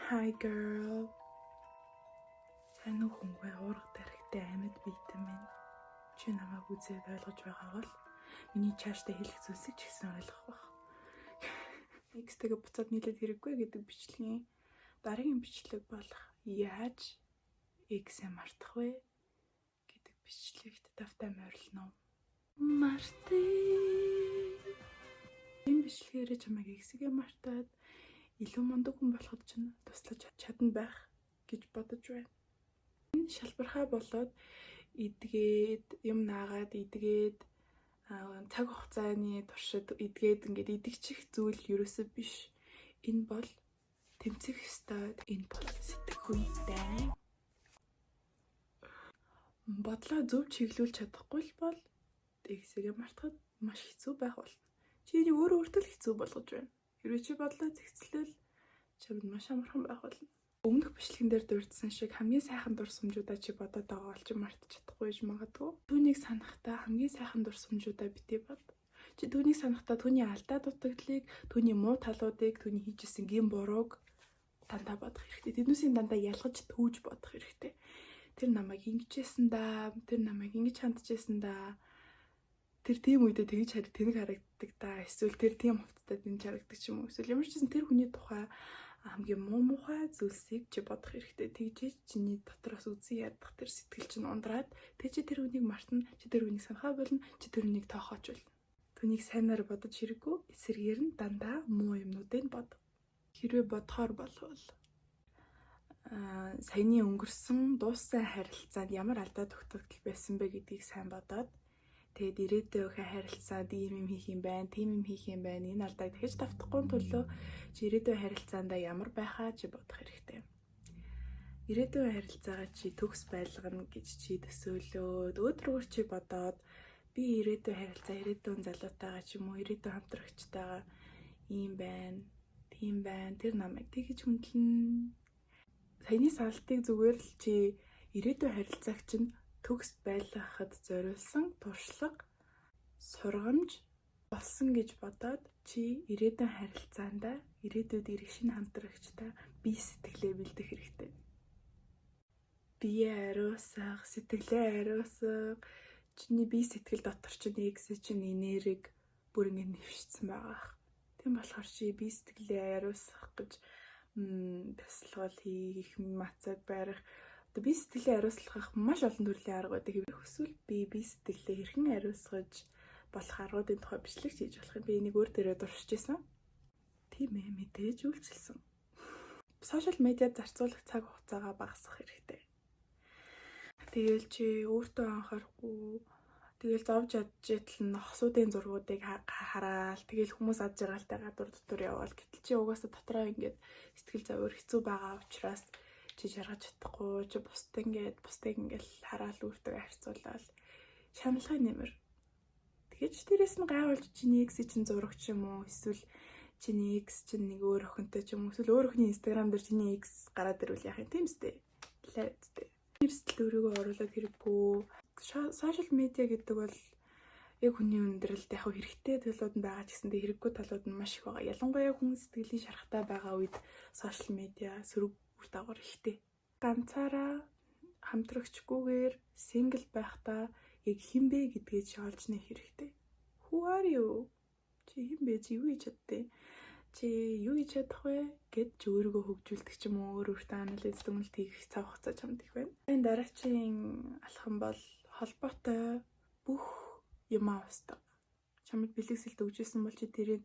Hi, girl. Сайн уу, хүнгүй уурга дарагтай амьд биетэн минь. Чи намайг үзээд ойлгож байгаа бол миний чааштай хэлэх зүйлсийг ч гэсэн ойлгох байх. Ex-тэйгээ буцаад нийлээд хэрэггүй гэдэг бичлэгийн дараагийн бичлэг болох "Яаж ex-ээ мартах вэ?" гэдэг бичлэгт тавтай морилно. Мартъя. Энэ бичлэгээрээ чамайг ex-гээ мартаад илүү мундаг хүн болоход чинь туслаж чадна байх гэж бодож байна. Энэ шалбархаа болоод эдгээд, юм наагаад эдгээд, цаг хугацааны туршид эдгээд, ингээд идэгчих зүйл ерөөсөө биш. Энэ бол тэмцэх ёстой. Энэ бол сэтгэхүйтэй. Бодлоо зөв чиглүүлж чадахгүй л бол ex-гээ мартахад маш хэцүү байх болно. Чи энийг өөрөө өөртөө л хэцүү болгож байна. Хэрвээ чи бодлоо зэгцлэл, чамд маш амархан байх болно. Өмнөх бичлэгэн дээр дурдсан шиг хамгийн сайхан дурсамжуудаа чи бодоод байгаа бол чи мартаж чадахгүй гэж магадгүй. Түүнийг санахдаа хамгийн сайхан дурсамжуудаа битгий бод. Чи түүнийг санахдаа түүний алдаа дутагдлыг, түүний муу талуудыг, түүний хийж исэн гэм бурууг дандаа бодох хэрэгтэй. Тэднүүсийн дандаа ялгаж түүж бодох хэрэгтэй. Тэр намайг ингэжсэн да, тэр намайг ингэж хандчихсан да. Тэр тийм үедээ тэгж хараг тэнэг харагддаг да. Эсвэл тэр тийм хувцастай тэнэг харагддаг ч юм уу. Эсвэл ямар ч гэсэн тэр хүний тухай хамгийн муу мухай зүйлсийг чи бодох хэрэгтэй. Тэгжээ чиний дотроос үзэн ядах тэр сэтгэл чинь ундраад, тэг чи тэр хүнийг мартна, чи тэр хүнийг санахаа болно, чи тэр хүнийг тоохооч болно. Түүнийг сайнаар бодож хэрэггүй, эсрэгээр нь дандаа муу юмнуудыг бод. Хэрвээ бодохоор болвол саяны өнгөрсөн дууссан харилцаанд ямар алдаа дутагдал байсан бэ гэдгийг сайн бодоод, тэгээд ирээдүйнхээ харилцаанд ийм юм хийх юм байна, тийм юм хийх юм байна. Энэ алдааг дахиж давтахгүй төлөө чи ирээдүйн харилцаандаа ямар байхаа чи бодох хэрэгтэй. Ирээдүйн харилцаагаа чи төгс байлгана гэж чи төсөөлөөд, өөдрөгөр чи бодоод, би ирээдүйн харилцаа, ирээдүйн залуутайгаа ч юм уу, ирээдүйн хамтрагчтайгаа ийм байна, тийм байна, тэр намайг тэгж хүндлэн. Саяны салтыг зүгээр л чи ирээдүйн харилцааг чинь төгс байлгахад зориулсан туршлага, сургамж болсон гэж бодоод, чи ирээдүйн харилцаандаа, ирээдүйд ирэх шинэ хамтрагчтай бие сэтгэлээ бэлдэх хэрэгтэй. Бие ариусгах, сэтгэлээ ариусгах. Чиний бие сэтгэл дотор чинь ex чинь энерги бүр ингэ нэвшсэн байгаа. Тийм болохоор чи бие сэтгэлээ ариусгах гэж бясалгал хийх, мацаг барих. Одоо бие сэтгэлээ ариусгах маш олон төрлийн арга байдаг. Хүсвэл би бие сэтгэлээ хэрхэн ариусгаж болох аргуудын тухай бичлэг хийж болох юм. Би энийг өөр дээрээ дурсаж байсан. Тийм ээ, мэдээж үйлчилсэн. Social media зарцуулах цаг хугацаагаа багасгах хэрэгтэй. Тэгэл чи өөртөө анхаарахгүй, тэгэл зовж ядж итл нохсуудын зургуудыг хараал, тэгэл хүмүүс ад жаргалтай гадуур дотор яваал. Гэтэл чи угаасаа дотроо ингээд сэтгэл зовөр хэцүү байгаа учраас чи жаргаж чадахгүй, чи бусдад ингээд бусдыг ингээд хараал, өөртөө харьцуулаад шаналгын нэмэр. Тэгэж тэрээс нь гайвалж чиний ex чинь зураг ч юм уу, эсвэл чиний ex чинь нэг өөр охинтой ч юм уу, эсвэл өөр охины Instagram дээр чиний ex гараад ирвэл яах юм, тийм үстэй. Лээ үстэй. Эрсдэл өөрийгөө оруулаад хэрэггүй. Social media гэдэг бол яг хүний өндөрлөлд яг хэрэгтэй талууд нь байгаа ч гэсэндээ хэрэггүй талууд нь маш их байгаа. Ялангуяа хүн сэтгэлийн шарахтай байгаа үед social media сөрөг үр дагавар ихтэй. Ганцаараа, хамтрагчгүйгээр single байхдаа яг хэн бэ гэдгээ чи олж нэх хэрэгтэй. Who are you? Чи хэн бэ? Чи юу хийж чаддээ? Чи юу хийж чадах вэ гэд чи өөрийгөө хөгжүүлдэг ч юм уу, өөр өөртөө анализ, дүгнэлт хийх цаг хугацаа чамд их байна. Энэ дараачийн алхам бол холбоотой бүх юмаа устгах. Чамд бэлэг сэлт өгчээсэн бол чи тэрийг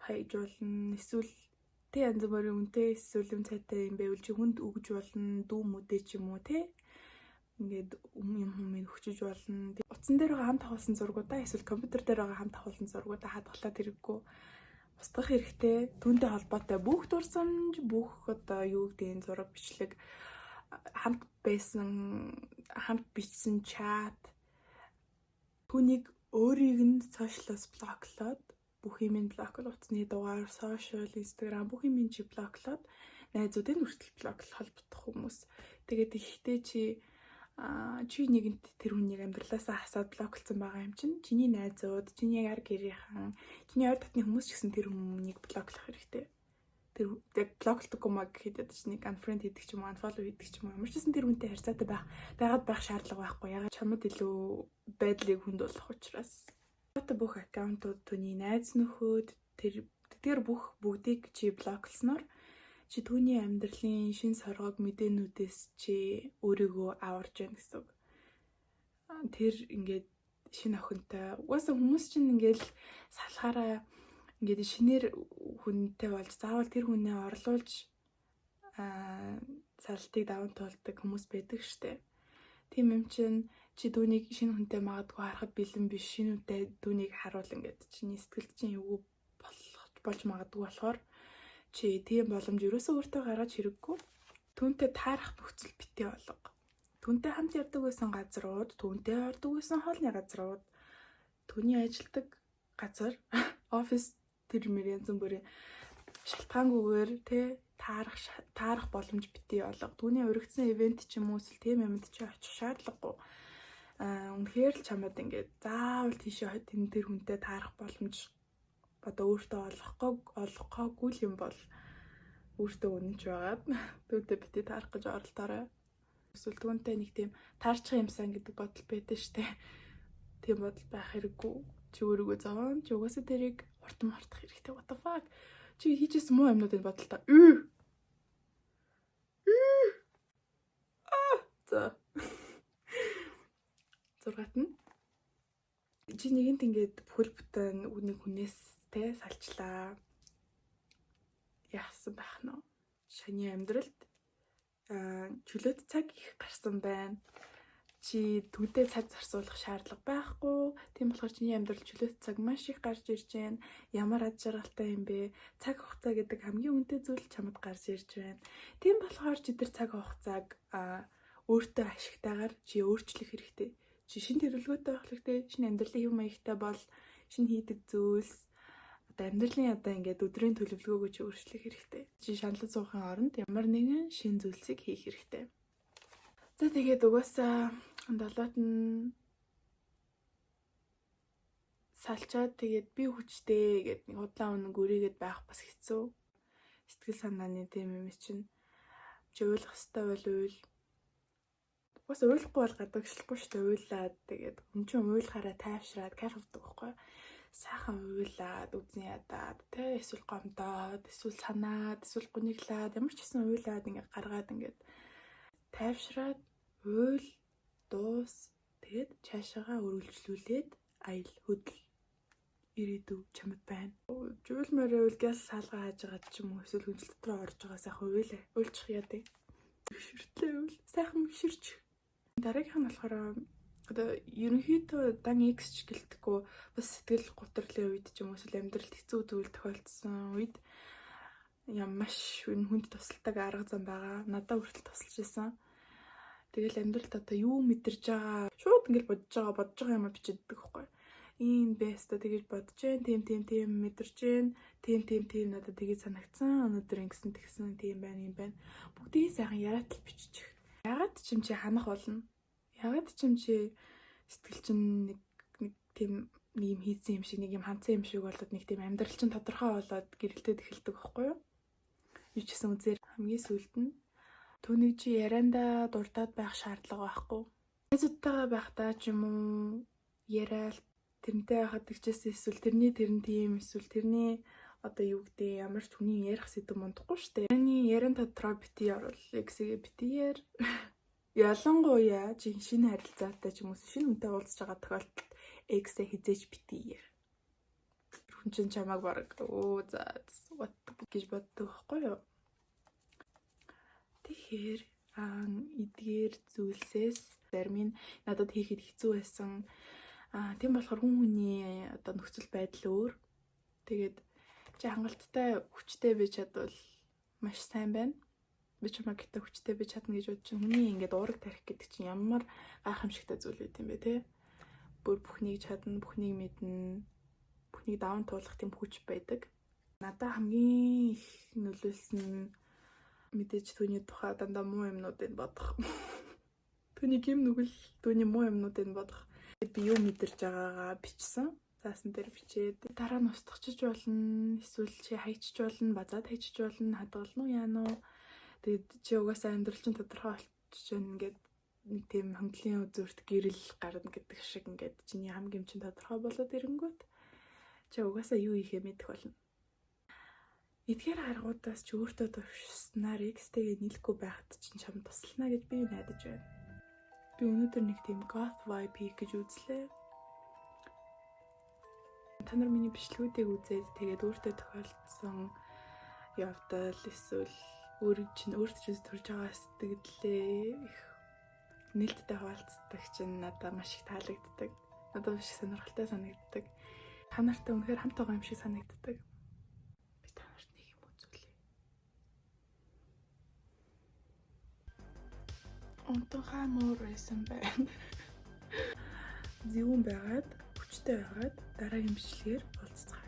хайж болно. Эсвэл тэ янз бүрийн үнэтэй эсвэл үн цайтай юм байвал чи хүнд өгж болно, дүү мүдээ ч юм уу, тэ ингээд юм хүмүүст өгчөж болно. Утсан дээр байгаа хамт авахсан зургуудаа эсвэл компьютер дээр байгаа хамт авахсан зургуудаа хадгалаад хэрэггүй, устгах хэрэгтэй. Түүнтэй холбоотой бүх дурсамж, бүх одоо юу гэдгийг, зураг, бичлэг, хамт байсан, хамт бичсэн чат, түүнийг өөрийг нь social оос block лоод, бүх юм нь block л, утасны дугаар, social, Instagram, бүх юм чи block лоод, найзуудыг хүртэл block лох, холбогдох хүмүүс. Тэгээд ихтэй чи нэгэнт тэр хүнийг амьдралаасаа хасаад block лсон байгаа юм чинь чиний найзууд, чиний ар гэрийнхэн, чиний ойр дотны хүмүүс ч гэсэн тэр хүнийг block лох хэрэгтэй. Тэр яг Block лдоггүй маа гэхэд ядаж нэг unfriend хийдэг ч юм уу, unfollow хийдэг ч юм уу. Ямар ч гэсэн тэр хүнтэй харьцаатай байгаад байх шаардлага байхгүй. Ягаад чамд илүү байдлыг хүнд болох учраас. Одоо бүх account ууд, түүний найз нөхөд, тэр тэдгээр бүх бүгдийг чи block лсноор чи түүний амьдралын шин соргог мэдээнүүдээс чи өөрийгөө аварж байна гэсэн үг. Тэр ингээд шинэ охинтой. Угаасаа хүмүүс чинь ингээл салахаараа ингээд шинээр хүнтэй болж, заавал тэр хүнээ орлуулж салтыг даван туулдаг хүмүүс байдаг штэ. Тийм юм чинь чи түүнийг шинэ хүнтэй магадгүй харахад бэлэн биш, шинэ хүнтэй түүнийг харуул, ингээд чиний сэтгэлд чинь эвгүй болох болж магадгүй болохоор чи тийм боломж ерөөсөө өөртөө гаргаж хэрэггүй. Түүнтэй таарах нөхцөл битээ болго. Түүнтэй хамт явдаг байсан газрууд, түүнтэй ордог байсан хоолны газрууд, түүний ажилдаг газар, офис, тэр мэр янз бүрийн шалтгаангүйгээр те таарах таарах боломж битээ олго. Түүний уригдсан event ч юм уу, эсвэл тийм юмд чи очих шаардлагагүй. Аа, үнэхээр л чамд ингээд заавал тийшээ тэн тэр хүнтэй таарах боломж одоо өөртөө олгохгүйг юм бол өөртөө үнэнч байгаад түүнтэй битээ таарах гэж оролдоорой. Эсвэл түүнтэй нэг тийм таарчих юмсан гэдэг бодол байдаг штэ. Тийм бодол байх хэрэггүй. Чи өөрийгөө зовоон, чи угаасаа тэрийг хурдан мартах хэрэгтэй. What the fuck? Чи хийжсэн муу юмнуудыг бодол та. Үу. Үу. Аа. За. Зургаат нь чи нэгэнт ингээд бүхэл бүтэн нэг хүнээс те салчлаа. Яасан байх нь вэ? Шаны амьдралд чөлөөт цаг их гарсан байна. Чи түүнтэй цаг зарцуулах шаардлага байхгүй. Тийм болохоор чиний амьдрал чөлөөт цаг маш их гарч ирж байна. Ямар аз жаргалтай юм бэ? Цаг хугацаа гэдэг хамгийн үнэтэй зүйл чамд гарч ирж байна. Тийм болохоор чи тэр цаг хугацааг өөртөө ашигтайгаар чи өөрчлөх хэрэгтэй. Чи шинэ төлөвлөгөөтэй байх хэрэгтэй. Шинэ амьдралын хэв маягтай бол шинэ хийдэг зүйлс, одоо амьдралын одоо ингээд өдрийн төлөвлөгөөгөө чи өөрчлөх хэрэгтэй. Чи шаналж суухын оронд ямар нэгэн шинэ зүйлсийг хийх хэрэгтэй. За, тэгээд угаасаа долоот нь салчаад, тэгээд би хүчтэй гэд нэг худлаа үнэн гөрийгээд байх бас хэцүү. Сэтгэл санааны тийм юм чинь чи уйлах хэвээр бол уйл. Бас уйлахгүй бол гадагшлахгүй шүү дээ. Уйлаад, тэгээд хүн чинь уйлахаараа тайвшраад кайф авдаг байхгүй юу? Сайхан уйлаад, үзэн ядаад тэ, эсвэл гомдоод, эсвэл санаад, эсвэл гуниглаад, ямар ч гэсэн уйлаад ингээд гаргаад, ингээд тайвшраад уйл дуус, тэгээд цаашаагаа өргөлжлүүлээд аял хөдөл, ирээдүй чамд байна. Жуулмаар байвал гяс саалгаа хааж байгаа ч юм уу, эсвэл хүнжил дотор орж байгаа сайхан уйл уйлчих яа дээ. Бишртлээ уйл, сайхан биширч. Дараагийнх нь болохоор одоо ерөнхийдөө дан X ч гэлтэхгүй бас сэтгэл гутралын үед ч юм уу, эсвэл амьдралд хэцүү зүйл тохиолдсон үед ям маш энэ хүнд тусалдаг арга зам байгаа. Надад хүртэл тусалж исэн. Тэгэл амьдралд одоо юу мэдэрж байгаа, шууд ингээл бодож байгаа юм бичээддэг байхгүй. Ийм бэстэ тэгэж бодож जैन, тийм тийм тийм мэдэрч जैन, тийм тийм тийм надад тэгэж санагдсан. Өнөөдөр ингэсэн тэгсэн, тийм байна, юм байна. Бүгдийг сайхан яриад л биччих. Ягаад ч юм чи ханах болно. Ягаад ч юм чи сэтгэл чинь нэг нэг тийм нэг юм хийсэн юм шиг, нэг юм хандсан юм шиг болоод, нэг тийм амьдрал чинь тодорхой болоод гэрэлтээд эхэлдэг байхгүй юу? Юу ч гэсэн үзээр хамгийн сүүлд нь түүнийг чи яриандаа дуртаад байх шаардлага байхгүй. Найзуудтайгаа байхдаа ч юм уу яриад тэрнтэй байхад тэгчээс, эсвэл тэрний тэр нь тийм, эсвэл тэрний одоо юу гэдэг, ямар ч хүний ярих сэдэв мундахгүй шүү дээ. Ярианы яриан дотроо бити оруул, X-гээ бити яар. Ялангуяа чи шинэ харилцаатай ч юм уу, шинэ хүнтэй уулзж байгаа тохиолдолд ex-ээ хэзээ ч бити яар. Хүн чинь чамайг баг өө за what гэж боддог байхгүй юу? Тэгэхээр эдгээр зүйлсээс зарим нь надад хийхэд хэцүү байсан. Тийм болохоор хүн хүний одоо нөхцөл байдал өөр. Тэгээд чи хангалттай хүчтэй байж чадвал маш сайн байна. Би чамайг гэтээ хүчтэй байж чадна гэж бодож чинь хүний ингээд уураг тарих гэдэг чинь ямар гайхамшигтай зүйл байт юм бэ те. Бүр бүхнийг чадна, бүхнийг мэднэ, бүхнийг даван туулах тийм хүч байдаг. Надад хамгийн их нөлөөлсөн мэдээж түүний тухай дандаа муу юмнуудыг бодох. Түүний гэм нүгэл, түүний муу юмнуудыг бодох. Би юу мэдэрч байгаагаа бичсэн. Заасан дээр бичээд дараа нь устгачиж болно, эсвэл чи хайчиж болно, базаад хайчиж болно, хадгална уу, яана уу. Тэгээд чи угаасаа амьдрал чинь тодорхой болчих чинь ингээд нэг тийм хөндлөлийн үзүүрт гэрэл гарна гэдэг шиг ингээд чиний хамгийн чинь тодорхой болоод ирэнгүүт чи угаасаа юу хийхээ мэдэх болно. Эдгээр аргуудаас чи өөртөө туршсанаар ex-тэйгээ нийлэхгүй байхад чинь чам туслана гэж би найдаж байна. Би өнөөдөр нэг тийм goth vibe хийх гэж үзлээ. Та нар миний бичлэгүүдийг үзээд, тэгээд өөртөө тохиолдсон явдал эсвэл өөр чинь өөртөө чинь төрж байгаа сэтгэлдээ их нээлттэй хуваалцдаг чинь надад маш их таалагддаг. Надад маш их сонирхолтой санагддаг. Та нартай үнэхээр хамт байгаа юм шиг санагддаг. Би та нарт нэг юм үзүүлье. Унтунхаа муур байсан байна. Зөвүүн байгаад, хүчтэй байгаад дараагийн бичлэгээр уулзцгаая.